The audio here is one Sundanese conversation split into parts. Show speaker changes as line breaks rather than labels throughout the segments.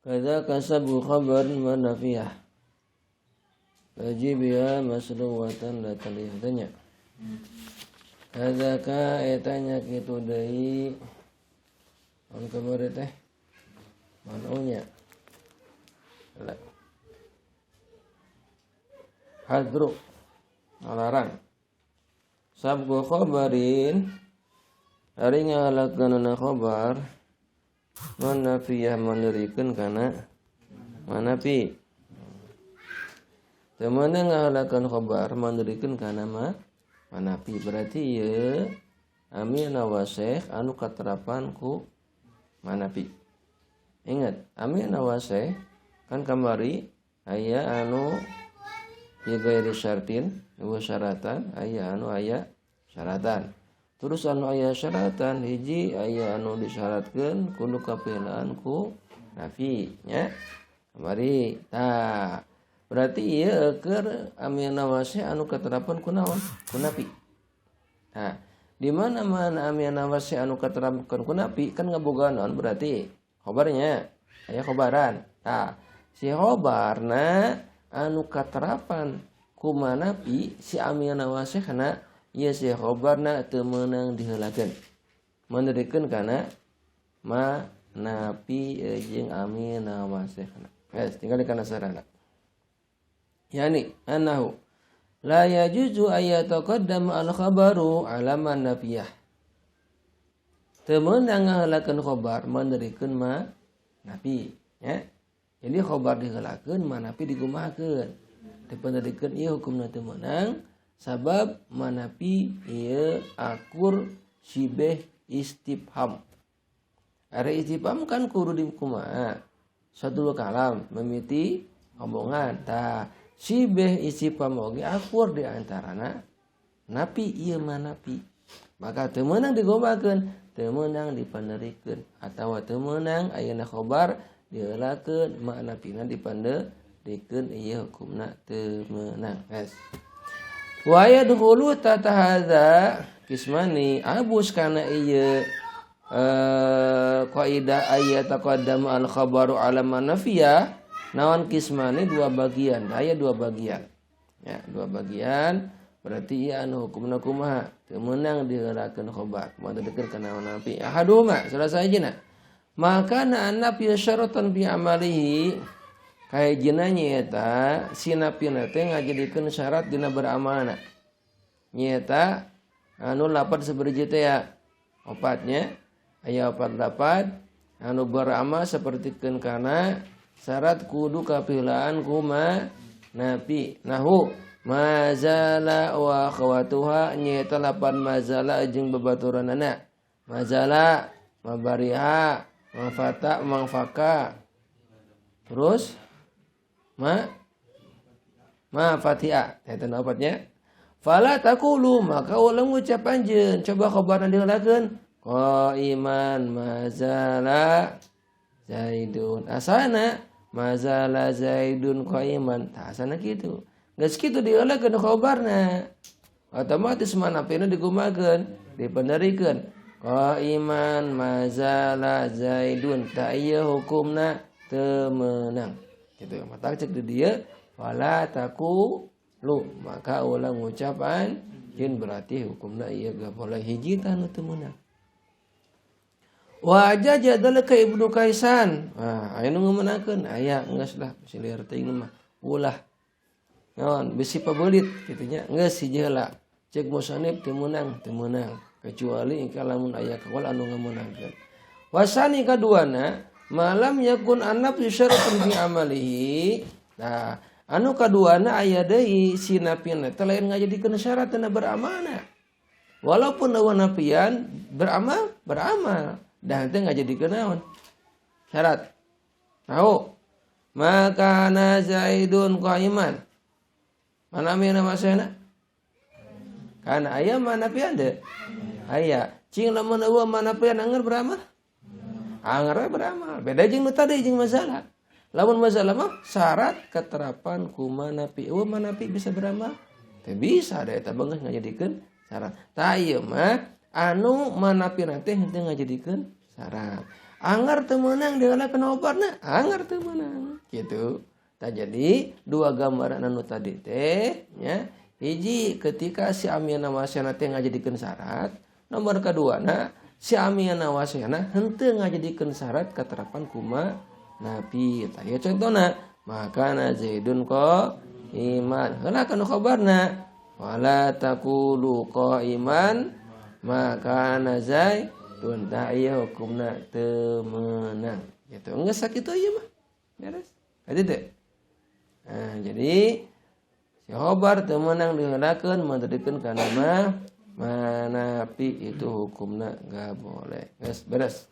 Kadzaka sabu khabar manafiyah. Tajibiha masluwatan la talih tanya. Kadzaka eta nya kitu deui. Naon kamari teh? Manunya. Hadru ngalarang. Sabgu khabarin ari ngahalakeunana khabar manafiyah manderikeun kana manafi. Teu meunang ngahalakeun khabar manderikeun kana manafi, berarti ieu amil nawasih anu katerapan ku manafi. Ingat, amil nawasih kan kamari aya anu bi ghairi syartin, eueuh syaratan, aya anu aya syaratan. Terus anu aya syaratan hiji aya anu disyaratkeun kudu kapilaan ku nafi nya. Kamari tah berarti ieu keur amil nawasih anu katerapan ku naon? Ku nafi. Nah, di mana-mana amil nawasih anu katerapan ku nafi kan ngabogaan naon berarti khobarnya aya khobaran. Tah, si khobarna anu katerapan ku manafi si amil nawasih kana ieu si khobarna teu meunang diheulakeun. Manderikeun kana manafi jeung amil nawasihna. Geus tinggal kana sarana. Yani annahu la yajuzu ayataqaddama al-khabaru ala man nafiyah. Teu meunang ngaheulakeun khobar manderikeun ma nafi ya. Jadi khobar diheulakeun manafi digumahakeun. Dipenderikeun ieu hukumna teu meunang sabab manafi ieu akur sibeh istifham. Ari istifham kan kudu dikumaha? Satu kalam mimiti omongan. Tah sibeh istifham oge akur di antarana napi ieu manafi. Maka teu meunang digobakeun, teu meunang dipanderikeun atawa teu meunang ayeuna khobar diheulakeun manafina dipanderikeun ieu hukumna teu meunang. Geus. Wa yadkhulu tata hadza kismani abus kana ieu kaidah ayat taqaddama al khabaru ala manafiyah naon kismani dua bagian, aya dua bagian. Ya, dua bagian berarti ieu anu hukumna kumaha? Teu meunang diheulakeun khabar, manderikeun kana manafi. Ahaduma salah sahijina. Maka na annafi syaratan fi amalihi kahijina nyaeta si nafina teh ngajadikeun syarat dina beramalna. Nyaeta anu lapad sabariji teh ya opatnya aya opat lapad anu beramal sapertikeun kana syarat kudu kapilaan kuma nafi. Nahu mazala wa akhawatuha nyaeta lapan mazala jeung babaturanana. Mazala mabariha mafata mangfaka. Terus ma fatia eta opatnya. Fala taqulu maka ulah ngucap anjeun coba khabarna diheulakeun qaiman mazala zaidun asana mazala zaidun qaiman tah asana kitu geus kitu diheulakeun khabarna otomatis manapina digumakeun dipenderikeun qaiman mazala zaidun ta ieu hukumna teu meunang kitu mata cek di dieu wala taqulu maka ulah ngucapan jin berarti hukumna ieu gak boleh hiji tah nu teu meunang. Wa ajaja dzalika Ibnu Kaisan. Nah, aya nu ngeumeunangkeun aya geus lah bisi lieur teuing mah ulah naon bisi pabeulit kitu nya geus hiji heula cek musannif teu meunang teu meunang kecuali engke lamun aya kaul anu ngeumeunangkeun. Wasani kaduana malam yakun annaf syaratun fi amalihi. Nah, anu kaduana aya deui si nafina teh lain ngajadikeun syarat dina beramalna. Walaupun eueuh nafian beramal, beramal dah teh ngajadikeun naon? Syarat. Tahu? Maka na Zaidun qaiman. Mana amina masana? Kana aya manafian teh? Aya. Cing lamun eueuh manafian angger beramal? Angger beramal. Beda jeung nu tadi jeung masalah. Lamun masalah mah syarat keterapan ku manafi. Eueuh manafi bisa beramal? Teu bisa da eta geus ngajadikeun syarat. Tah ieu mah anu manafi teh henteu ngajadikeun syarat. Anggar teu meunang diheulakeun khobarna, anggar teu meunang. Gitu. Tah jadi dua gambaran anu tadi teh nya, hiji ketika si amilna wasiana teh ngajadikeun syarat, nomor kaduana si amilna wasiana henteu ngajadikeun syarat katerapan kuma napi. Tah ieu contona, makana Zaidun qaiman. Heulakeun khobarna. Wala taqulu qaiman maka Zaidun. Tah ieu hukumna teu meunang. Gitu. Geus sakitu ieu mah. Beres. Hadi teh. Nah, jadi si khobar teu meunang diheulakeun mandirikeun kana mah manapi, itu hukumna enggak boleh. Geus beres.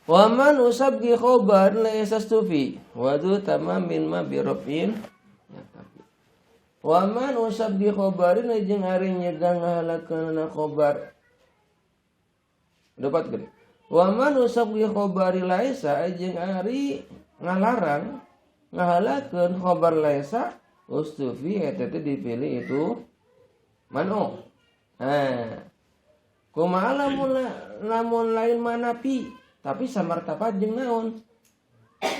Wa man usabgi khobar laisa stufi wa du tamamin ma bi rabbin ya tapi wa man usabgi khobarin jeung ari nyegang ngahalakeunna khobar dapat gede. Wa man usabgi khobari laisa jeung ari ngalarang ngahalakeun khobar laisa ustufi eta teh dipilih itu manu. Ha kumaha lamun lain manapi tapi samartapat jeung naon?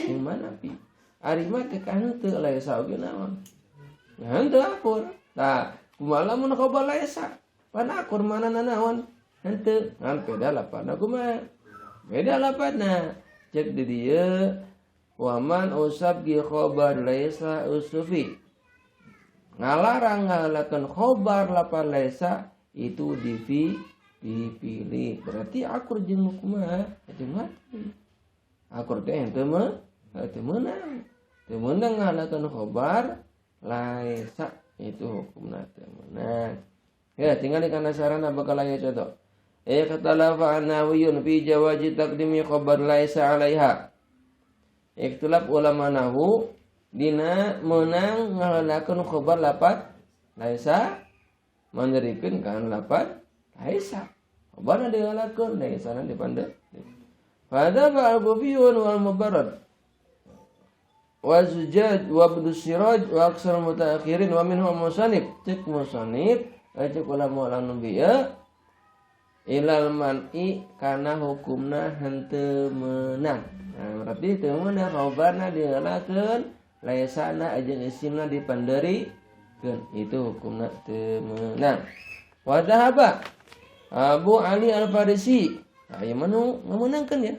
Jeung manapi. Ari mah teh ka henteu laisa oge naon? Ya henteu akur. Tah, kumaha lamun khobar laisa? Pan akur manana naon? Henteu. Ngan beda lapana kumaha? Beda lapana. Cek di dieu waman usab gi khobar laisa usufi. Ngalarang ngahalakeun khobar lapan laisa itu dipilih. Berarti akur jeung kumaha? Jeung mati. Akur teh henteu mah teu meunang. Teu meunang ngahalakeun khobar laisa itu hukumna teu meunang. Ya, tinggal dikana sarana bakal aya contoh. Ikhtalafa an-nawiyun fi jawazi taqdimi khabar laisa 'alaiha. Ikhtilaf ulama nahwu dina meunang ngahalakeun khobar lapat laisa mandirikeun kana lapat laisa. Khobarna dihalakeun laisana dipande. Fadha al-kufiyun wal mubarrad wa zujaj wa ibnu siraj wa aksar mutaakhirin wa minhum musanib. Cek musanib cek ulama anu bieu ilal man'i kana hukumna henteu meunang. Nah, berarti teu meunang khobarna dihalakeun laisana jeung isimna dipanderikeun, itu hukumna teu meunang. Wa dhahaba Abu Ali Al-Farisi, aya manu ngameunangkeun ya.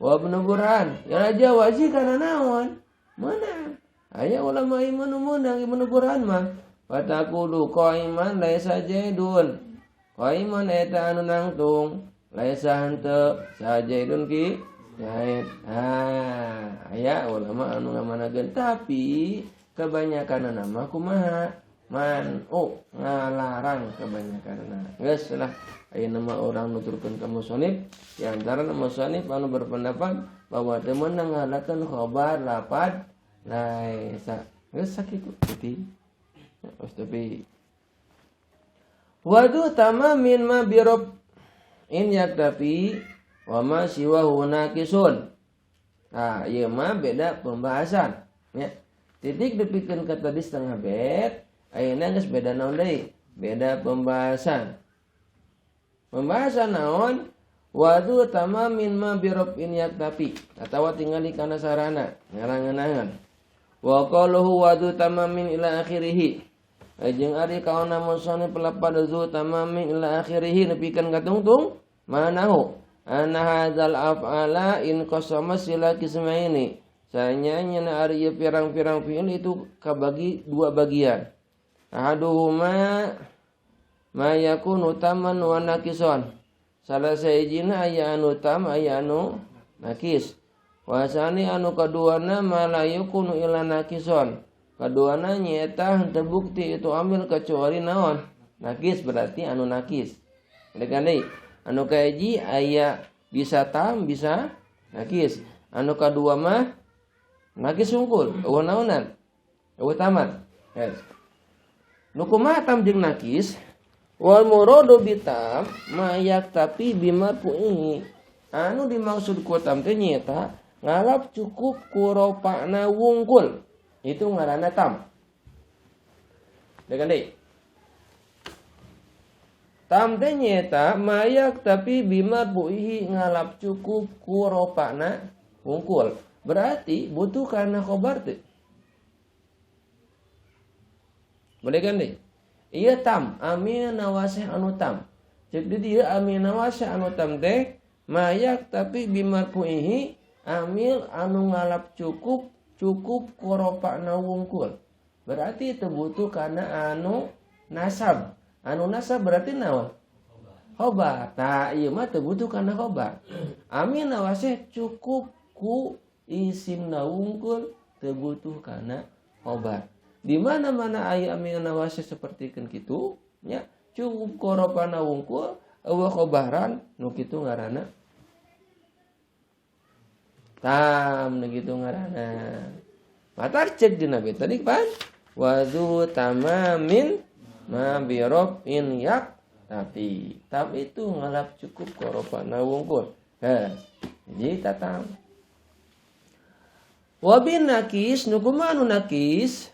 Wa Ibnu Burhan, ya jawazi kana naon? Meunang. Aya ulama ieu manu meunang Ibnu Burhan mah. Fataqulu qaiman laisa jaidun. Qaiman eta anu nangtung, laisa henteu sajaidun ki jaid. Ah, aya ulama anu ngamanagkeun tapi kebanyakan nama kumaha? Manu ngalarang kebanyakan. Geus lah aya nama orang nuturkeun ka musonib, di antara musonib anu berpendapat bahwa teu meunang ngahalakeun khobar lapad laisa. Geus sakitu teuting. Geus tapi wadu tamamin ma birab in yaktafi wa ma siwahu naqisun. Nah, ieu mah beda pembahasan nya. Titik dipikeun ka tadi setengah bed. Ayeuna geus beda naon deui? Beda pembahasan. Pembahasan naon? Wadu tamamin ma birabin yaktafi atawa tingali kana sarana ngarangeunangan. Wa qaluhu wadu tamamin ila akhirih. Jeung ari kaona musannif lapad zu tamamin ila akhirih nepikeun katungtung manahu anna hadzal af'ala in qasama sila kismaini. Sanyanya ari pirang-pirang fi'il itu kabagi dua bagian. Ahaduhuma ma yakunu taman wa naqison. Salah sahijina aya anu tam aya anu nakis. Wasani anu kaduana ma la yakunu illa naqison. Kaduana nyaeta henteu bukti itu amil kecuali naon? Nakis berarti anu nakis. Degan deui, anu kahiji aya bisa tam bisa nakis. Anu kadua mah nakis sungkul, eueuh naonan? Eueuh tamat. Yes. Nu kumaha tam jeung nakis? Wal muradu bitam ma yaktafi bimarfu'ihi. Anu dimaksud ku tam teh nyaeta ngalap cukup ku ropana wungkul. Itu ngaranna tam. Degan deui. Tam teh nyaeta mayak tapi bimarfu'ihi ngalap cukup ku ropana wungkul. Berarti butuh karena khobar teh. Boleh kan deh? Iya tam, amil nawasih anu tam. Cek di dia amil nawasih anu tam teh mayak tapi bimarfu'ihi amil anu ngalap cukup cukup koropakna wungkul. Berarti itu butuh karena anu nasab. Anu nasab berarti naon? Khobar. Tah ieu mah teu butuh kana khobar. Amil nawasih cukup ku isimna wungkul teu butuh kana khobar. Di mana-mana aya amil nawasih sapertikeun kitu nya cukup koropana wungkul eueuh khobaran nu kitu ngaranna tam nu kitu ngaranna. Matar cek dina bait tadi pan wazu tamamin ma bi in yak tapi tam itu ngalap cukup koropana wungkul. Heh, jadi tatam. Wabin nakis nu kumaha anu nakis?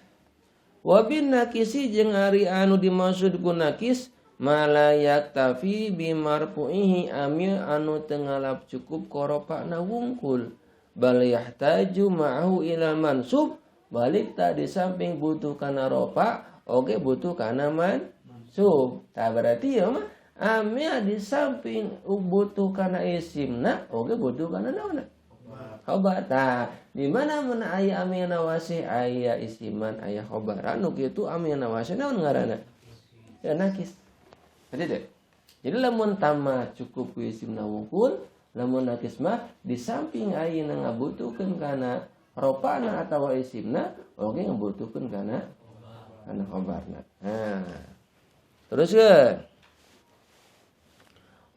Wabin nakisi jeung ari anu dimaksud ku nakis malayak tafi bimarfu'ihi amil anu teu ngalap cukup koropana wungkul bal yahtaju ma'ahu ila mansub balik tak di samping butuh kana rofa oge butuh kana mansub. Tah berarti ya mah amil di samping butuh kana isimna oge butuh kana naonna? Khobar. Tah di mana mana aya amil nawasih aya isiman aya khobaran nu kitu amil nawasih naon ngaranna? Ya nakis. Berarti teh. Jadi lamun tama cukup ku isimna wungkul, lamun nakis mah di samping ayeuna ngabutuhkeun kana ropana atawa isimna oge ngabutuhkeun kana kana khobarna. Nah. Teruskeun.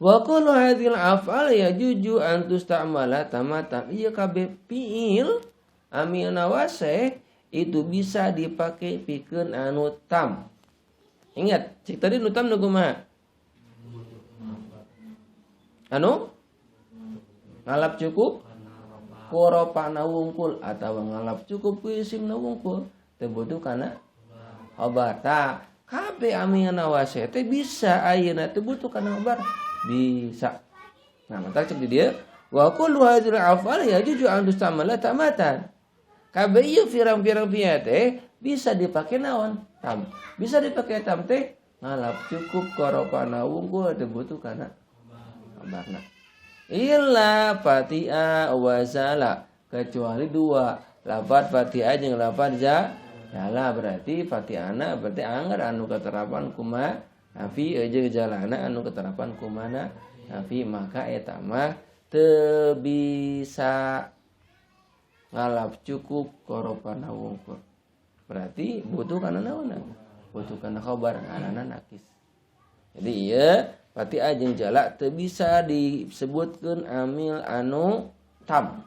Wa kullu hadhil af'al yajuju an tusta'mala tamatan. Ieu kabeh fiil amil nawasih itu bisa dipakai pikeun anu tam. Ingat, cik tadi nu tam nu kumaha? Anu ngalap cukup koropana wungkul atawa ngalap cukup ku isimna wungkul teu butuh kana khobar. Tah, kabeh amil nawasih teh bisa ayeuna teu butuh kana khobar. Bisa. Nah, maka cek di dia wa kullu hadzal af'al yajuju an tustamala tamatan. Kabeh ieu pirang-pirang pieu teh bisa dipake naon? Tam. Bisa dipake tam teh ngalap cukup koropana wungkul teu butuh kana khabarna. Illa fatiha wa zala, kecuali dua lafat fatiha jeung lafat jala. Berarti fatihana berarti anggar anu keterapan kumaha nafi jeung jalana anu keterapan kumana nafi, maka eta mah teu bisa ngalap cukup koropana wungkul. Berarti butuh kana naon? Butuh kana khabar ngaranna nakis. Jadi ieu fatiha jeung jala teu bisa disebutkeun amil anu tam.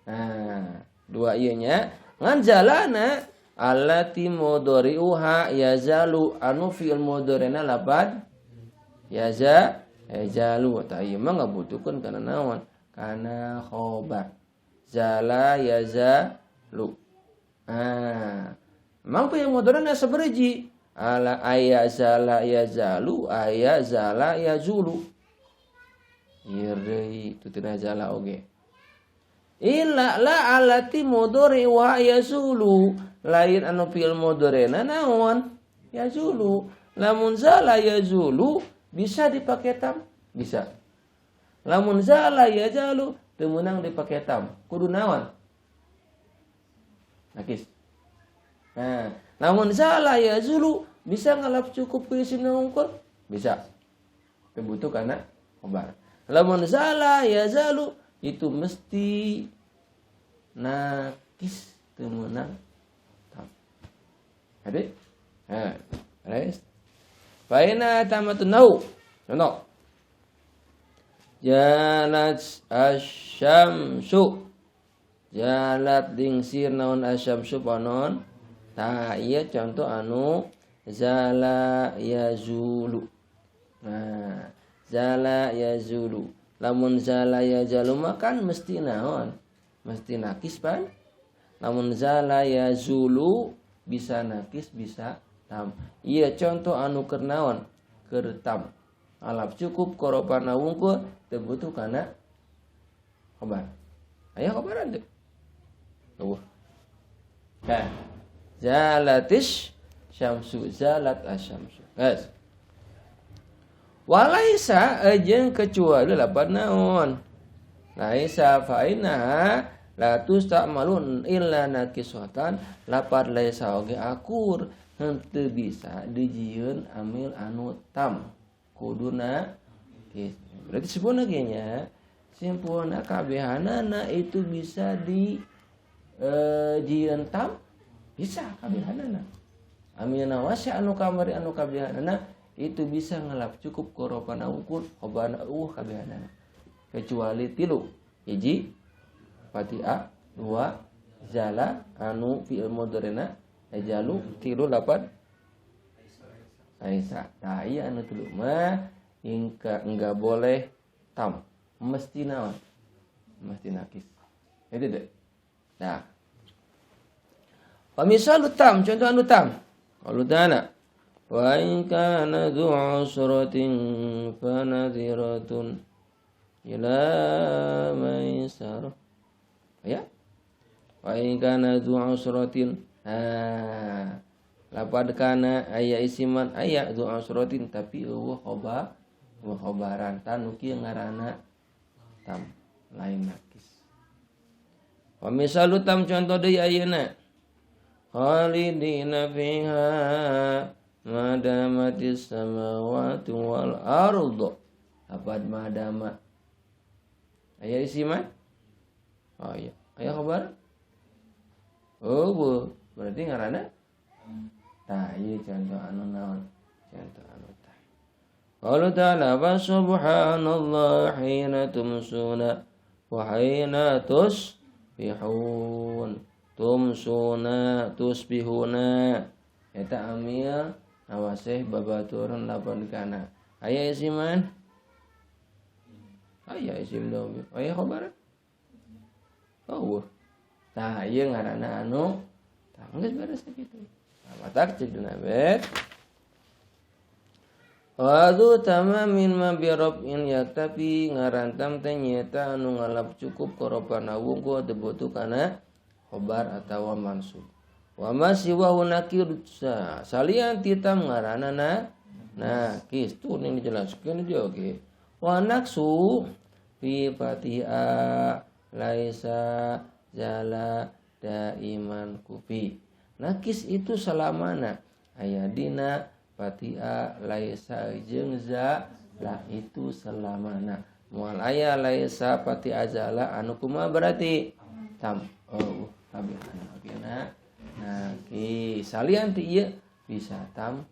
Nah, dua ieu nya ngan jalana allati mudhari'uha yazalu anu fi'il mudhari'na lapad yaza yazalu. Tah ieu mah ngabutuhkeun kana naon? Kana khobar. Zala yazalu. Ah, emang fi'il mudhari'na sabariji ala aya zala yazalu aya zala yazulu. Ieu deui tu tina zala oge. Illa la alati mudhari'uha yazulu. Lain anu fi'il mudhari'na naon? Yazulu. Lamun zala yazulu bisa dipake tam? Bisa. Lamun zala yazalu teu meunang dipake tam. Kudu naon? Nakis. Nah, lamun zala yazulu bisa ngalap cukup ku isimna wungkul? Bisa. Teu butuh kana khobar. Lamun zala yazalu itu mesti nakis teu meunang. Hadi? Ha, res. Fa ina tamatun nau. Contoh. Jalat asyamsu. Jalat dingsir naon asyamsu panon. Tah ieu contoh anu zala yazulu. Nah, zala yazulu. Lamun zala yazalu mah kan mesti naon? Mesti nakis pan. Lamun zala yazulu bisa nakis bisa tam. Iya contoh anu keur naon? Keur tam. Alap cukup koropana wungkul teu butuh kana khobar. Aya khobaran teu? Eueuh. Nah, zalatis syamsu zalat asyamsu. Guys. Walaisa jeung kecuali lapan naon. Laisa fa inna la tusta'malun illa nakisatan lapad laisa oge akur henteu bisa dijieun amil anu tam kuduna. Berarti simpulna ge nya, simpulna kabehanana itu bisa di jieun tam, bisa kabehanana. Amil nawasya anu kamari anu kabehanana itu bisa ngelap cukup koropana ukur khobarna kabehanana. Kecuali tilu, hiji fatiha, dua zala anu fi'il mudharina ejalu, tilu lapan laisa. Nah iya anu tilu mah ingka enggak boleh tam, mesti naon, mesti nakis. Itu deh. Nah, pamisalu tam, contoh anu tam. Kalau dana wa in kana dzu usratin fanadhiratun ila maisarah. Ya. Wa in kana dzu usratin, ah lapad kana aya isiman aya dzu usratin tapi eueuh khobar, eueuh khobaran tanu kieu ngaranna tam lain nakis. Wa misalu tam contoh deui ayeuna khalidina fiha madamatis samawati wal ardu. Lapad madama aya isiman? Oh iya, aya khabar? Oh, bu, berarti ngaranna? Tah, ieu contoh anu naon? Contoh anu tah. Qala ta'ala fa subhanallah hina tumsuna wa hina tusbihun. Tumsuna tusbihuna eta amil awaseh babaturan lapan kana. Aya isiman? Aya isim dhamir. Aya khabar? Oh, tah ieu ngaranna anu tah geus beres kitu. Matak ceuk dina bet. Wa tamamin ma bi rabbin yaktafi ngarantam teh nyaeta anu ngalap cukup koropana wungkul teu butuh kana khobar atawa mansub. Wa ma siwahu nakir salian ti tam ngaranna nakis. Tuh ini dijelaskeun dia oge. Wa naksu fi fatiha laisa zala daiman kufi. Nakis itu selamana aya dina fatiha laisa jeung za la itu selamana. Moal aya laisa fatiha zala anu kumaha berarti tam. Oh, kabehana ogena nakis. Salian ti ieu bisa tam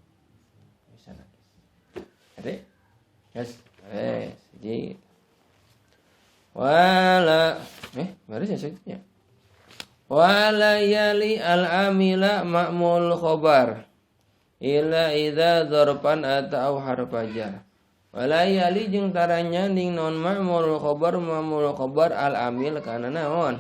bisa nakis. Ade? Yes, beres. Jadi wala baris ya selanjutnya. Wala yali al-amila ma'mul khobar illa idza dzarfan atau harfa jar. Wala yali jeung taranya ning non ma'mul khobar al-amil kana naon?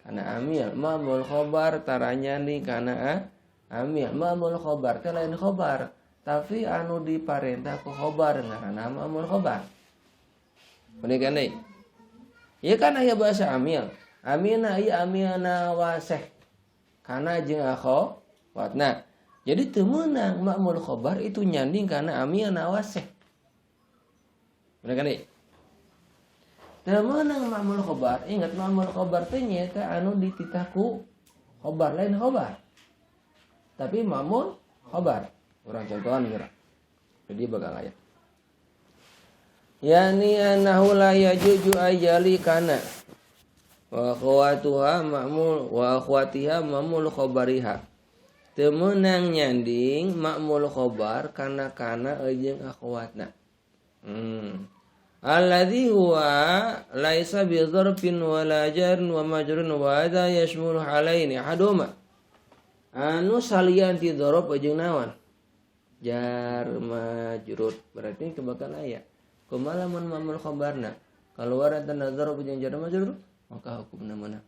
Kana amil. Ma'mul khobar taranya ning kana amil. Ma'mul khobar teh lain khobar, tapi anu diparentah ku khobar ngaranna ma'mul khobar. Menika deui. Ieu kan aya bahasa amil. Amina ieu amilna waseh. Kana jeung akhawatna. Jadi teu meunang ma'mul khobar itu nyanding kana amilna waseh. Bener kan deui? Teu meunang ma'mul khobar. Ingat ma'mul khobar teh nyaeta anu dititah ku khobar lain khobar. Tapi ma'mul khobar. Urang contohan geura. Jadi bakal aya. Yani annahu la yajuju ayali kana wa akhwatuha ma'mul wa akhwatiha ma'mul khabariha. Teu meunang nyanding ma'mul khabar kana kana jeung akhwatna. Alladzi huwa laisa bi dzarfin wala jarrin wa majrun wa hadza yashmulu halaini haduma. Anu salian ti dzarf jeung naon? Jar majrur. Berarti kebakal aya. Kumaha lamun ma'mul khabarna kaluar antara dzarf jeung jar majrur maka hukumna meunang.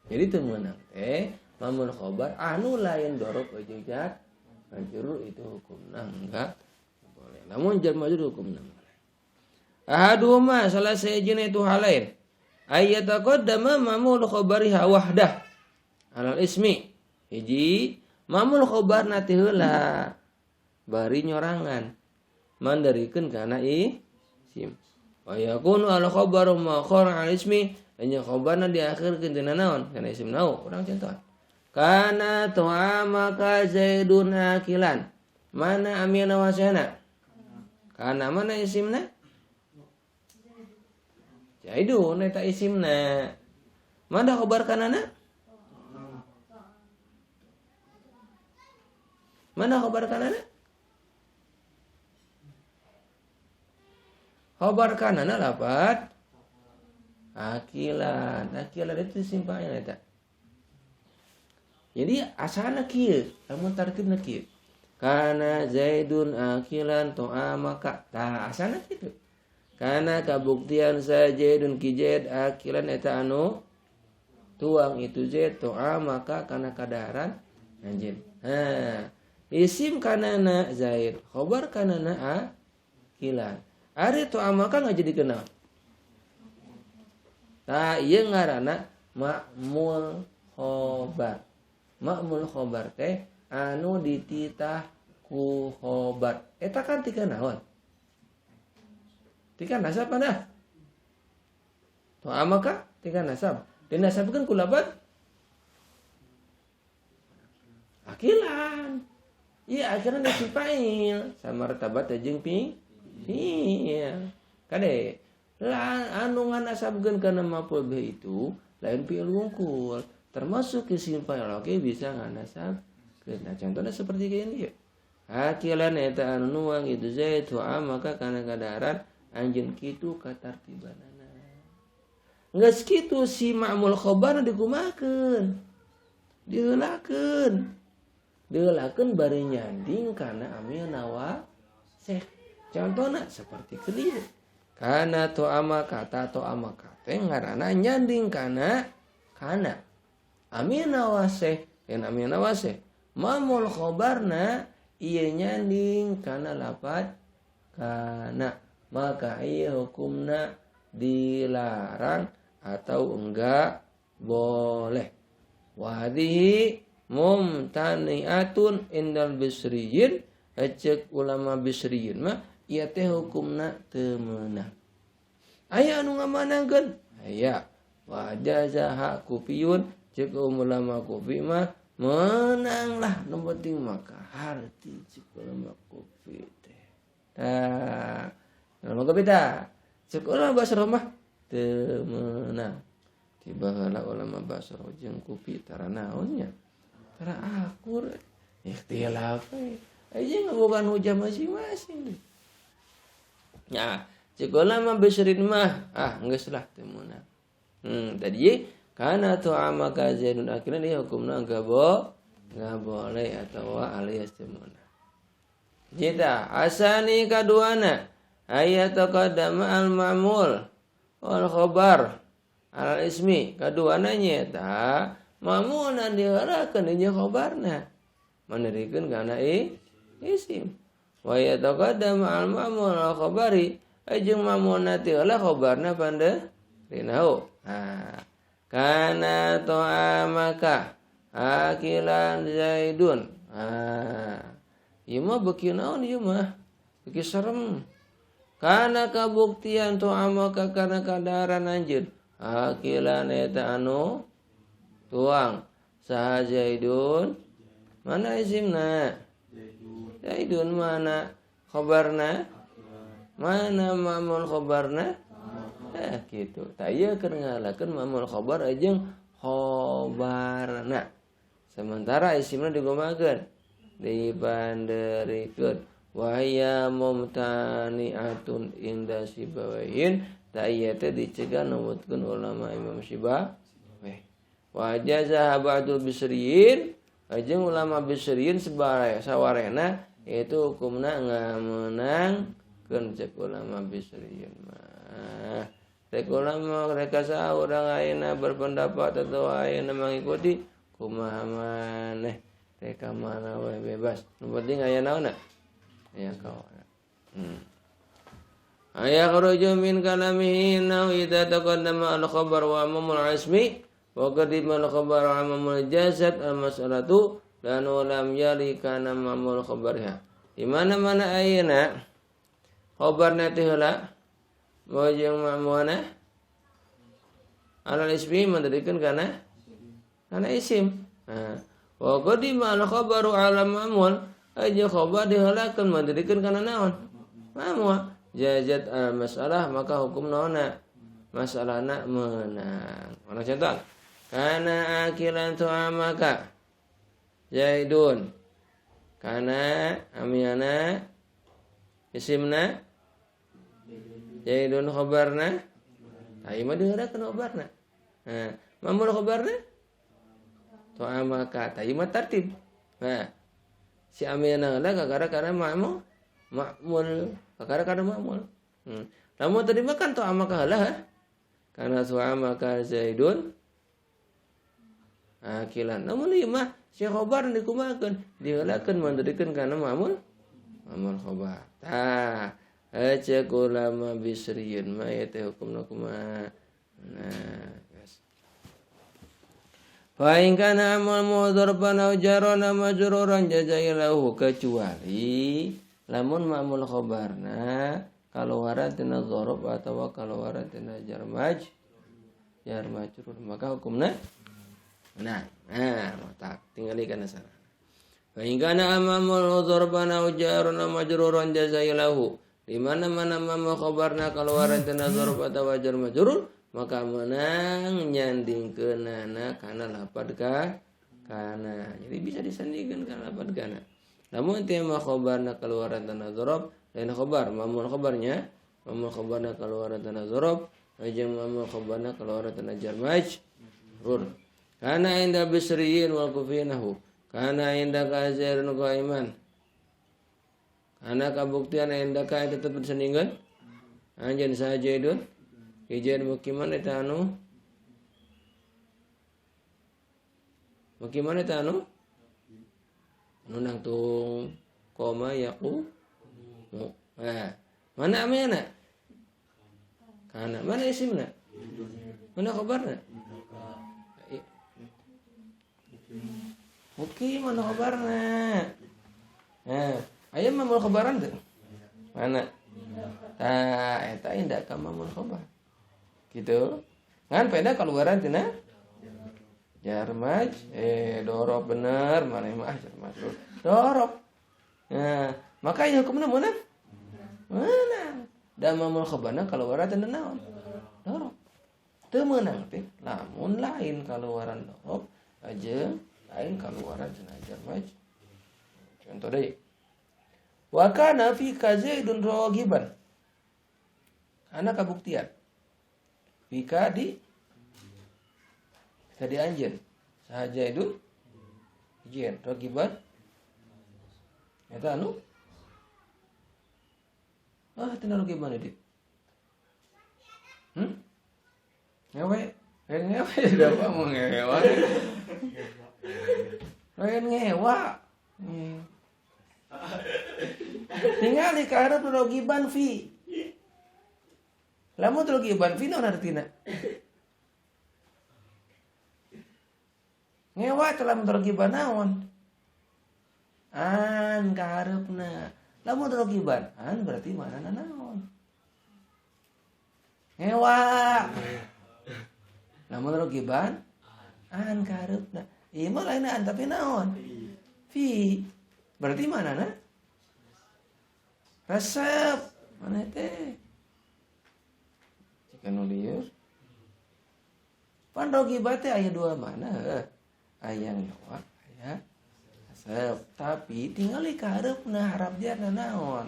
Jadi teu meunang teh ma'mul khabar anu lain dzarf jeung jar majrur itu hukumna enggak boleh. Lamun jar majrur hukumna. Ahaduhuma salah sahijina itu halain. Ayyataqaddama ma'mul khabariha wahdah alal ismi. Hiji ma'mul khabarna teh heula bari nyorangan mandarikeun kana isim. Wa yakunu al khabaru ma'khar al ismi nya khabarna diakhirkeun tina naon kana isim nau urang contohan. Kana tu'amaka Zaidun akilan. Mana amina wasana? Kana mana isimna? Zaidun eta isimna. Mana khabar kanana? Mana khabar kanana? Khabar kanana lapat akilan. Akilan itu isim fa'il eta. Jadi asalna kieu, lamun tarkibna kieu. Kana Zaidun akilan tu'amaka. Tah asalna kitu. Kana kabuktian sa Zaidun ki Zaid akilan eta anu tuang itu Zaid tu'amaka kana kadaharan anjeun. Ha, isim kanana Zaid, khabar kanana akilan. Ari tu'amaka ngajadikeun naon? Tah ieu ngaranna ma'mul khobar. Ma'mul khobar teh anu dititah ku khobar. Eta kan tika naon? Tika nasab mana? Tu'amaka tika nasab. Dinasabkeun ku lapat akilan. Iya akilan isim fa'il sama martabat jeung fi'il. Kade lah anu nganasabkeun kana maf'ul bih itu lain fi'il wungkul. Termasuk isim fa'il oge bisa nganasabkeun. Nah contohnya seperti ini ya. Akilan eta anu nuang itu Zaid tu'amaka kana kadaharan anjeun kitu katartibanana. Geus kitu si ma'mul khabar dikumakeun. Diheulakeun. Diheulakeun bari nyanding kana amil nawasih. Contohna seperti kieu. Kana tu'amaka ta tu'amaka teh ngaranna nyanding kana kana. Amil nawasih, lain amil nawasih. Ma'mul khabarna ieu nyanding kana lapat kana. Maka ieu hukumna dilarang atau enggak boleh. Wahdihi mumtani'atun indal bisriyin, cek ulama bisriyin mah ieu teh hukumna teu meunang. Aya anu ngamanangkeun? Aya. Wa jazaha kufiyun, cek ulama kufi mah menanglah, nu penting maka harti cek ulama kufi teh. Tah, ulama kufi tah, cek ulama Basrah mah teu meunang. Tiba heula ulama Basrah jeung kufi tara naonnya? Tara akur, ikhtilaf we. Aja bukan hujah masing-masing deh. Nah, cek ulama Basrin mah ah geus lah teu meunang. Tadi kana tu'amaka Zaidun akilan dia hukumna enggak boleh atau alias teu meunang. Jita asani kaduana ayat taqaddama al ma'mul wal khabar al ismi kaduana nyaeta ma'mulna diheulakeun jeung khabarna mandirikeun kana isim. Wa yataqaddama al ma'mul al khabari jeung ma'mulna teh heula khabarna pandeurinahu. Ha kana tu'amaka akilan Zaidun. Ha ieu mah beuki naon ieu mah beuki serem. Kana kabuktian tu'amaka kana kadaharan anjeun akilan eta anu tuang saha Zaidun mana isimna? Zaidun. Mana khabarna? Mana ma'mul khabarna? Gitu. Tah ieu keur ngalakeun ma'mul khabar jeung khabarna. Sementara isimna digumakeun, dipanderikeun. Wa hiya mumtani'atun inda Sibawain. Tah ieu teh dicegah numutkeun ulama Imam Sibawaih. Wa jazaha ba'dul Bisriyin, jeung ulama Bisriyin sawarena itu hukumna ngamenangkeun cek ulama Bisriyin mah. Rek ulama mereka saurang ayeuna berpendapat atau ayeuna mengikuti kumaha maneh rek mana we bebas. Nu penting aya naonna? Aya kawana. Ayakhruju min kalamihi innahu idza taqaddama al-khabar wa amamul asmi wa qadima al-khabar wa amamul jasad al-mas'alatu dan lam yali kana mamul khabarha. Di mana-mana ayeuna khabarna teh heula jeung ma'muna alal ismi mendirikan kana isim. Nah, wa qadima al-khabaru ala ma'mul aja khabar diheulakeun mendirikan kana naon? Ma'mul. Jajat al-masalah maka hukum naonna masalahna menang. Mana contoh? Kana akilan tu'amaka Zaidun. Kana amiyana isimna Zaidun khabarna. Tah ieu mah diheulakeun khabarna. Nah, mamul khabarna tu'amaka. Tah ieu mah tartib. Nah, si amiyana heula kakara kana ma'mul ma'mul kakara kana ma'mul. Lamun tadi mah kan tu'amaka heula. Kana tu'amaka Zaidun akilan. Namun ieu mah si khabar dikumahakeun diheulakeun mandirikeun kana ma'mul ma'mul khabar. Tah, ceuk ulama Bisriyun mah ieu teh hukumna kumaha. Nah, geus. Fa in kana amal mudharban aw jaran majruran jazailahu kecuali lamun ma'mul khabarna kaluaran tina dzarab atawa kaluaran tina jar majrur maka hukumna nah, tak tinggali kana sana. Fa in kana amamul dzarban aw jarun majruran jazailahu di mana-mana ma'mul khabarna kaluaran tina dzarab atawa jar majrur maka menang nyandingkeunana kana lapad ka kana. Jadi bisa disandingkeun kana lapad kana. Namun tema khabarna keluaran tanah dzarab lain khabar mamul khabarnya mamul khabarna keluaran tanah dzarab jeung mamul khabarna keluaran tanah jar majrur. Kana inda bisriyin wal kufinahu kana inda kazairun qaiman. Kana kabuktian inda ka tetep disandingkeun anjeun sajaidun ijen mukiman eta anu mukiman eta anu nangtung koma yaqu. Nah, mana amena? Kana mana isimna? Mana khabarna? Oke, mana khabarna? Nah, aya mamul khabaran teu? Mana? Tah, eta indah ka mamul khabar. Gitu. Ngan peda kaluaran tina jar maj dorob bener maneh mah jar majrur. Dorob. Nah, maka ieu hukumna meunang? Meunang. Da mamul khabarna kaluaran tina naon? Dorob. Teu meunang teh lamun lain kaluaran dorob aja lain kaluaran tina jar maj. Contoh deui. Wa kana fi kazaidun ragiban. Kana kabuktian. Fika di tadi anjeun sahaja itu jen ragiban eta anu tina ragiban ieu ngewe ngewe da apa mau ngewa lain ngewa tingali ka hareup ragiban fi lamun ragiban fi naon artina ngewa teh lamun ragiban naon an kahareupna lamun ragiban an berarti manana naon ngewa lamun ragiban an kahareupna ieu mah lain an tapi naon fi berarti manana resep mana teh jika nu lieur pan ragiban teh aya dua mana aya ngewa aya resep tapi tingali ka hareupna harap jarna naon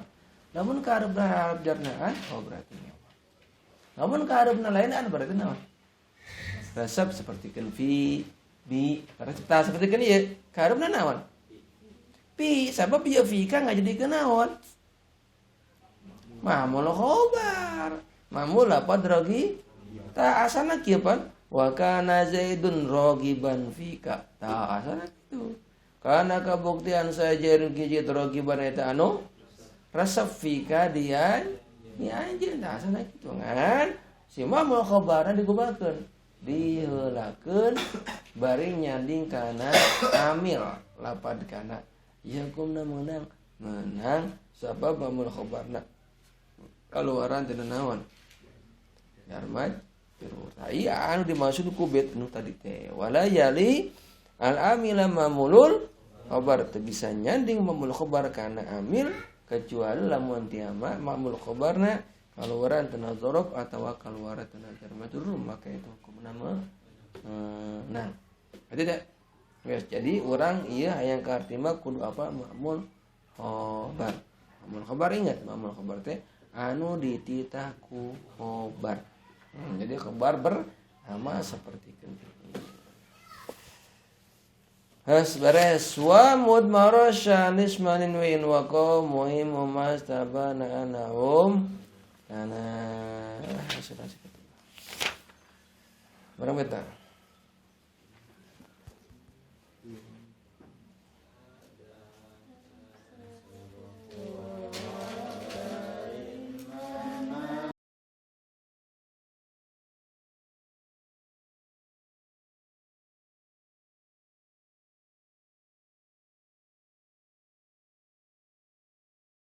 lamun ka hareupna harap jarna an oh berarti ngewa lamun ka hareupna lain an berarti naon resep seperti kan fi bi resep tah seperti kan ieu ka hareupna naon pi sabab ieu fi ka ngajadikeun naon ma'mul khabar ma'mul lapad ragi ta asana kieu pan wa kana zaidun ragiban fika ta asana kitu kana kabuktian saja gijit ragiban eta anu Resep fika dia ni anjeun tah sana kitu ngan si mamul khabarna digubakeun diheulakeun bari nyanding kana amil lapad kana ieu hukumna meunang meunang sabab mamul khabarna kaluaran tina naon jar majrur. Iya anu dimaksud ku bait nu tadi teh wala yali al amila mamulul khabar teu bisa nyanding mamul khabar kana amil kecuali lamun tiama mamul khabarna kaluaran tina dzaraf atawa kaluaran tina jar majrur maka itu hukumna nah tidak guys. Jadi orang ieu hayang kaarti mah kudu apa mamul khabar. Mamul khabar ingat mamul khabar teh anu dititah ku khabar. Jadi khabar bernama seperti itu. Has beres wa mudmara syanis manin wa in wa qaum muhim mastabana anahum kana sudah segitu. Barang beta.